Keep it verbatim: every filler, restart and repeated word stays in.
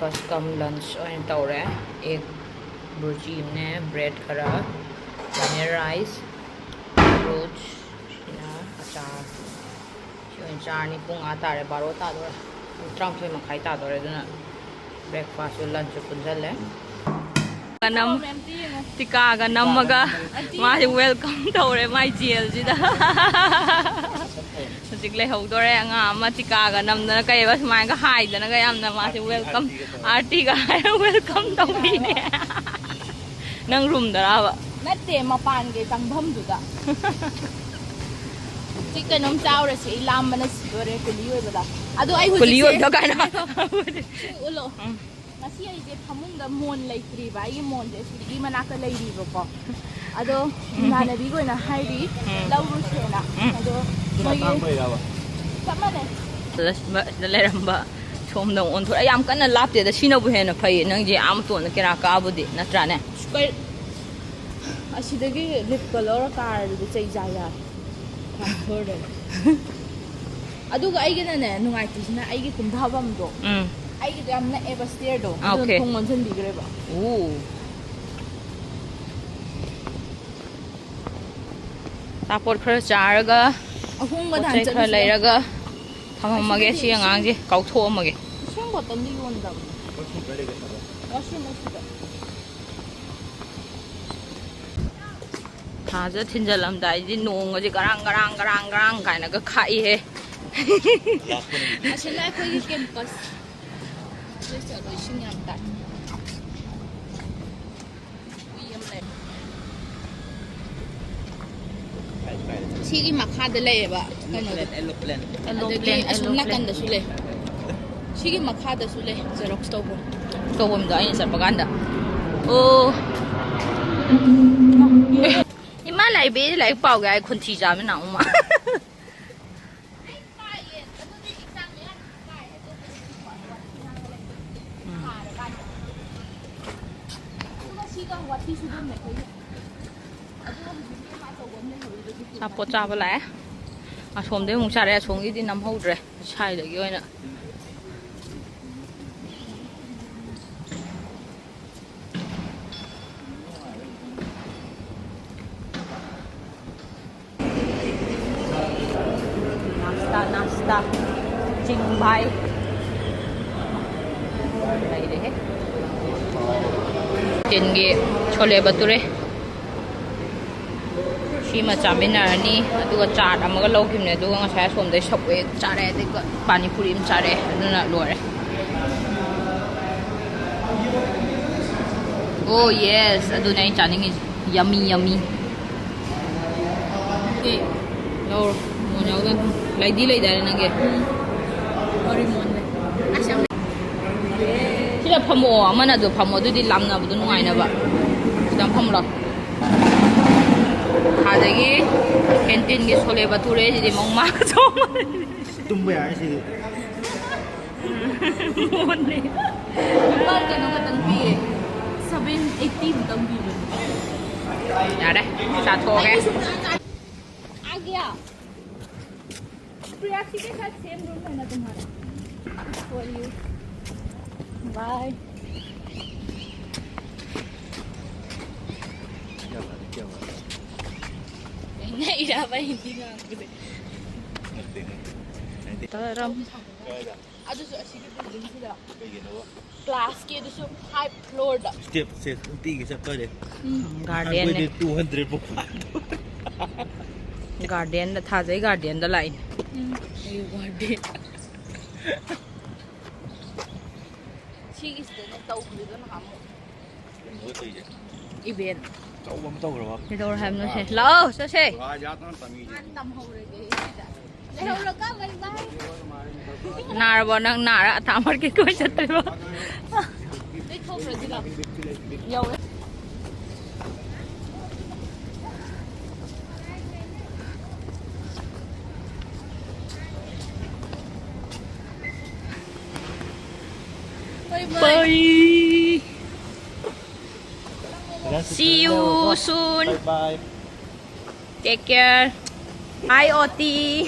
Welcome lunch ꯑꯣꯏꯅ ꯇꯧꯔꯦ꯫ Egg burji ꯑꯃꯅꯦ, bread ꯈꯔ, paneer rice, fruits, ꯁꯤꯅ ꯑꯆꯥꯔ꯫ ꯁꯤ ꯑꯣꯏꯅ ꯆꯥꯔꯅꯤ꯫ ꯄꯨꯡ ꯑꯥ ꯇꯥꯔꯦ, ꯕꯥꯔꯣ ꯇꯥꯗꯣꯔꯦ꯫ ꯄꯨꯡ ꯇꯔꯥꯃꯥꯊꯣꯏ ꯃꯈꯥꯏ ꯇꯥꯗꯣꯔꯦ꯫ ꯑꯗꯨꯅ breakfastꯁꯨ lunchꯁꯨ ꯄꯨꯟꯁꯤꯜꯂꯦ꯫ ꯅꯝ-, ꯇꯤꯀꯥꯒ ꯅꯝꯃꯒ ꯃꯥꯁꯦ welcome ꯇꯧꯔꯦ ꯃꯥꯏ jailꯁꯤꯗ꯫ ꯍꯧꯖꯤꯛ ꯂꯩꯍꯧꯗꯣꯔꯦ ꯑꯉꯥꯡ ꯑꯃ ꯇꯤꯀꯥꯒ ꯅꯝꯗꯅ, ꯀꯩꯕ, ꯁꯨꯃꯥꯏꯅꯒ ꯍꯥꯏꯗꯅꯒ ꯌꯥꯝꯅ ꯃꯥꯁꯦ welcome, ꯑꯥꯔꯇꯤꯒ ꯍꯥꯏꯔ welcome ꯇꯧꯕꯤꯅꯦ꯫ ꯅꯪ roomꯗꯔꯕ? ꯅꯠꯇꯦ, ꯃꯄꯥꯟꯒꯤ ꯆꯪꯐꯝꯗꯨꯗ꯫ ꯁꯤ ꯀꯩꯅꯣꯝ ꯆꯥꯎꯔꯁꯦ, ꯑꯩ ꯂꯥꯝꯕꯅ ꯁꯤꯗꯣꯔꯦ ꯀꯨꯂꯤ ꯑꯣꯏꯕꯗ꯫ ꯑꯗꯣ ꯑꯩ ꯍꯧꯖꯤꯛꯁꯦ ꯀꯨꯂꯤ ꯑꯣꯏꯕꯗ ꯀꯥꯏꯅ꯫ ꯁꯤ ꯎꯠꯂꯣ꯫ ꯎꯝ꯫ ꯉꯁꯤ ꯑꯩꯁꯦ ꯐꯃꯨꯡꯗ ꯃꯣꯟ ꯂꯩꯇ꯭ꯔꯤꯕ, ꯑꯩꯒꯤ ꯃꯣꯟꯁꯦ ꯁꯤꯒꯤ ꯃꯅꯥꯛꯇ ꯂꯩꯔꯤꯕꯀꯣ꯫ ꯑꯗꯣ ꯏꯃꯥꯟꯅꯕꯤꯒ ꯑꯣꯏꯅ ꯍꯥꯏꯔꯤ, ꯎꯝ꯫ ꯂꯧꯔꯨꯁꯦꯅ꯫ ꯎꯝ꯫ ꯑꯗꯣ ꯃꯣꯏꯒꯤ ꯆꯞ ꯃꯥꯟꯅꯩ꯫ ꯁꯤꯗ, ꯁꯤꯗ ꯂꯩꯔꯝꯕ ꯁꯣꯝꯗ ꯑꯃꯨꯛ ꯑꯣꯟꯊꯣꯔꯛꯑꯦ꯫ ꯌꯥꯝ ꯀꯟꯅ ꯂꯥꯞꯇꯦꯗ, ꯁꯤꯅꯕꯨ ꯍꯦꯟꯅ ꯐꯩꯌꯦ꯫ ꯅꯪꯁꯦ ꯑꯥ ꯃꯇꯣꯟꯗ ꯀꯦꯔꯥ ꯀꯥꯕꯨꯗꯤ, ꯅꯠꯇ꯭ꯔꯥꯅꯦ? ꯀꯩ-, ꯑꯁꯤꯗꯒꯤ liftꯀ ꯂꯧꯔ ꯀꯥꯔꯗꯤ ꯆꯩ ꯆꯥ ꯌꯥꯔꯦ꯫ ꯐ꯭ꯂꯣꯔꯗꯅꯦ꯫ ꯑꯗꯨꯒ ꯑꯩꯒꯤꯅꯅꯦ ꯅꯨꯡꯉꯥꯏꯇ꯭ꯔꯤꯁꯤꯅ ꯑꯩꯒꯤ ꯀꯨꯝꯊꯐꯝꯗꯣ, ꯎꯝ꯫ ꯑꯩꯒꯤꯗꯣ ꯌꯥꯝ ꯅꯛꯑꯦꯕ stairꯗꯣ, ꯑꯗꯨꯅ ꯑꯣꯀꯦ꯫ ꯊꯣꯡ ꯂꯣꯟꯁꯤꯟꯕꯤꯈ꯭ꯔꯦꯕ꯫ ꯑꯣ꯫ ꯑꯆꯥꯄꯣꯠ ꯈꯔ ꯆꯥꯔꯒ, ꯑꯍꯣꯡꯕ ꯄꯣꯠ ꯆꯩ ꯈꯔ ꯂꯩꯔꯒ ꯊꯝꯃꯝꯃꯒꯦ꯫ ꯁꯤ ꯑꯉꯥꯡꯁꯦ ꯀꯥꯎꯊꯣꯛꯑꯝꯃꯒꯦ꯫ ꯏꯁꯤꯡ ꯕꯣꯇꯜꯗꯤ ꯌꯣꯟꯗꯕꯅꯦ꯫ Washroom ꯑꯁꯤꯗ꯫ ꯊꯥꯖ ꯊꯤꯟꯖꯜꯂꯝꯗꯥꯏꯗꯤ ꯅꯣꯡꯒꯁꯦ ꯒꯔꯥꯡ ꯒꯔꯥꯡ ꯒꯔꯥꯡ ꯒꯔꯥꯡ ꯀꯥꯏꯅꯒ ꯈꯥꯛꯏꯍꯦ꯫ ꯑꯁꯤꯅ ꯑꯩꯈꯣꯏꯒꯤ campus꯫ ꯑꯗꯨꯏꯁꯨ ꯑꯗꯣ ꯏꯁꯤꯡ ꯌꯥꯝ ꯇꯥꯏ꯫ ꯍꯨꯏ ꯑꯃ ꯂꯩ꯫ ꯁꯤꯒꯤ ꯃꯈꯥꯗ ꯂꯩꯌꯦꯕ ꯀꯩꯅꯣꯗꯣ꯫ ꯑꯗꯒꯤ ꯑꯁꯣꯝ ꯅꯥꯀꯟꯗꯁꯨ ꯂꯩ꯫ ꯁꯤꯒꯤ ꯃꯈꯥꯗꯁꯨ ꯂꯩ Xerox ꯇꯧꯐꯝ꯫ ꯇꯧꯐꯝꯗꯣ ꯑꯩꯅ ꯆꯠꯄ ꯀꯥꯟꯗ꯫ ꯑꯣ꯫ ꯏꯃꯥ ꯂꯥꯏꯕ꯭ꯔꯦꯔꯤ ꯂꯥꯏꯔꯤꯛ ꯄꯥꯎꯒꯦ ꯍꯥꯏ ꯈꯣꯟꯊꯤ ꯆꯥꯕ ꯅꯥꯎ ꯃꯥ꯫ ꯑꯆꯥꯄꯣꯠ ꯆꯥꯕ ꯂꯥꯛꯑꯦ꯫ ꯑꯁꯣꯝꯗꯩ ꯑꯃꯨꯛ ꯆꯥꯔꯦ꯫ ꯑꯁꯣꯝꯒꯤꯗꯤ ꯅꯝꯍꯧꯗ꯭ꯔꯦ꯫ ꯁ꯭ꯋꯥꯏꯗꯒꯤ ꯑꯣꯏꯅ꯫ ꯆꯤꯡꯚꯥꯏ ꯂꯩꯔꯦꯍꯦ꯫ ꯇꯤꯟꯒꯤ ꯁꯣꯂꯦ ꯕꯇꯨꯔꯦ꯫ ꯁꯤꯃ ꯆꯥꯃꯤꯟꯅꯔꯅꯤ꯫ ꯑꯗꯨꯒ ꯆꯥꯠ ꯑꯃꯒ ꯂꯧꯈꯤꯕꯅꯦ꯫ ꯑꯗꯨꯒ ꯉꯁꯥꯏ ꯑꯁꯣꯝꯗꯩ ꯁꯕꯋꯦ ꯆꯥꯔꯦ꯫ ꯑꯗꯨꯒ ꯄꯥꯅꯤꯄꯨꯔꯤ ꯑꯃ ꯆꯥꯔꯦ꯫ ꯑꯗꯨꯅ ꯂꯣꯏꯔꯦ꯫ ꯑꯣ ꯌꯦꯁ, ꯑꯗꯨꯅꯦ ꯑꯩꯅ ꯆꯥꯅꯤꯡꯉꯤꯁꯦ꯫ ꯌꯝꯃꯤ ꯌꯝꯃꯤ꯫ ꯂꯧꯔꯣ꯫ ꯃꯣꯟ ꯌꯥꯎꯗꯅ꯫ ꯂꯩꯗꯤ ꯂꯩꯗꯥꯏꯅꯦ ꯅꯪꯒꯤ? ꯁꯤꯗ ꯐꯝꯃꯛꯑꯣ, ꯑꯃꯅ ꯑꯗꯨ ꯐꯝꯃꯣ, ꯑꯗꯨꯗꯤ ꯂꯥꯝꯅꯕꯗꯣ ꯅꯨꯡꯉꯥꯏꯅꯕ꯫ ꯁꯤꯗ ꯐꯝꯃꯨ ꯂꯥꯎ꯫ ꯑꯗꯒꯤ ꯀꯦꯟꯇꯤꯟꯒꯤ ꯁꯣꯂꯦ ꯕꯇꯨꯔꯦ ꯁꯤꯗꯤ ꯃꯑꯣꯡ ꯃꯥꯟꯗ ꯆꯥꯎꯃꯟ꯫ ꯇꯨꯝꯕ ꯌꯥꯔꯦ ꯁꯤꯗꯤ꯫ ꯃꯣꯟꯅꯦ꯫ ꯂꯨꯄꯥ ꯀꯩꯅꯣ ꯈꯛꯇꯪ ꯄꯤꯌꯦ꯫ ꯁꯚꯦꯟ ꯑꯩꯠꯇꯤ ꯃꯨꯛꯇꯪ ꯄꯤꯕꯅꯦ꯫ ꯌꯥꯔꯦ, ꯆꯥꯊꯣꯛꯑꯒꯦ꯫ ꯑꯩꯗꯤ ꯁꯨꯡꯆꯥ ꯆꯥ-, आ गया। प्रियाक्षी के साथ सेम रूम है ना तुम्हारा? For you। बाय। क्या बात है, क्या बात है? नहीं रहा भाई, हिंदी में आपको दे। ꯅꯠꯇꯦ, ꯅꯠꯇꯦ꯫ ꯇꯔꯝ꯫ ꯀꯥꯏꯗ? ꯑꯗꯨꯁꯨ ꯑꯁꯤꯒꯤ ꯕꯤꯜꯗꯤꯡꯁꯤꯗ꯫ ꯀꯩꯒꯤꯅꯣꯕ? ꯀ꯭ꯂꯥꯁꯀꯤ ꯑꯗꯨꯁꯨ ꯐꯥꯏꯚ ꯐ꯭ꯂꯣꯔꯗ꯫ ꯁ꯭ꯇꯦꯞꯁꯦ ꯅꯨꯡꯇꯤꯒꯤ ꯆꯠꯄꯅꯦ꯫ ꯎꯝ, ꯒꯥꯔꯗꯦꯟꯅꯦ꯫ ꯑꯩꯈꯣꯏꯗꯤ ꯇꯨ ꯍꯟꯗ꯭ꯔꯦꯠ ꯐꯥꯎ ꯐꯥꯗꯦ꯫ ꯒꯥꯔꯗꯦꯟꯗ ꯊꯥꯖꯩ, ꯒꯥꯔꯗꯦꯟꯗ ꯂꯥꯛꯏꯅꯦ꯫ ꯎꯝ꯫ ꯑꯩ ꯒꯥꯔꯗꯦꯟ꯫ ꯁꯤꯒꯤꯁꯤꯗꯅꯦ ꯇꯧꯈ꯭ꯔꯤꯗꯣ ꯅꯍꯥꯟꯃꯨꯛ꯫ ꯀꯩꯅꯣ ꯇꯧꯔꯤꯁꯦ꯫ ꯏꯚꯦꯟ꯫ ꯑꯆꯧꯕ ꯑꯃ ꯇꯧꯈ꯭ꯔꯕ? ꯀꯩꯗꯧꯔꯦ ꯍꯥꯏꯕꯅꯣ ꯁꯦ? ꯂꯥꯛꯑꯣ, ꯆꯠꯁꯦ꯫ ꯃꯥꯅ ꯇꯝꯍꯧꯔꯒꯦ ꯁꯤꯗ꯫ ꯂꯩꯍꯧꯔꯒ ꯕꯥꯏ ꯕꯥꯏ꯫ ꯅꯥꯔꯕꯣ ꯅꯪ? ꯅꯥꯔ ꯑꯇꯥ ꯃꯥꯔꯀꯦꯠ ꯀꯣꯏ ꯆꯠꯇꯣꯏꯕꯣ? ꯂꯩꯊꯣꯛꯈ꯭ꯔꯁꯤ ꯂꯥꯎ꯫ ꯌꯧꯔꯦ꯫ ꯕꯥꯏ ꯕꯥꯏ꯫ ꯕꯥꯏ꯫ See you soon. Bye bye. Take care. Hi, Oti.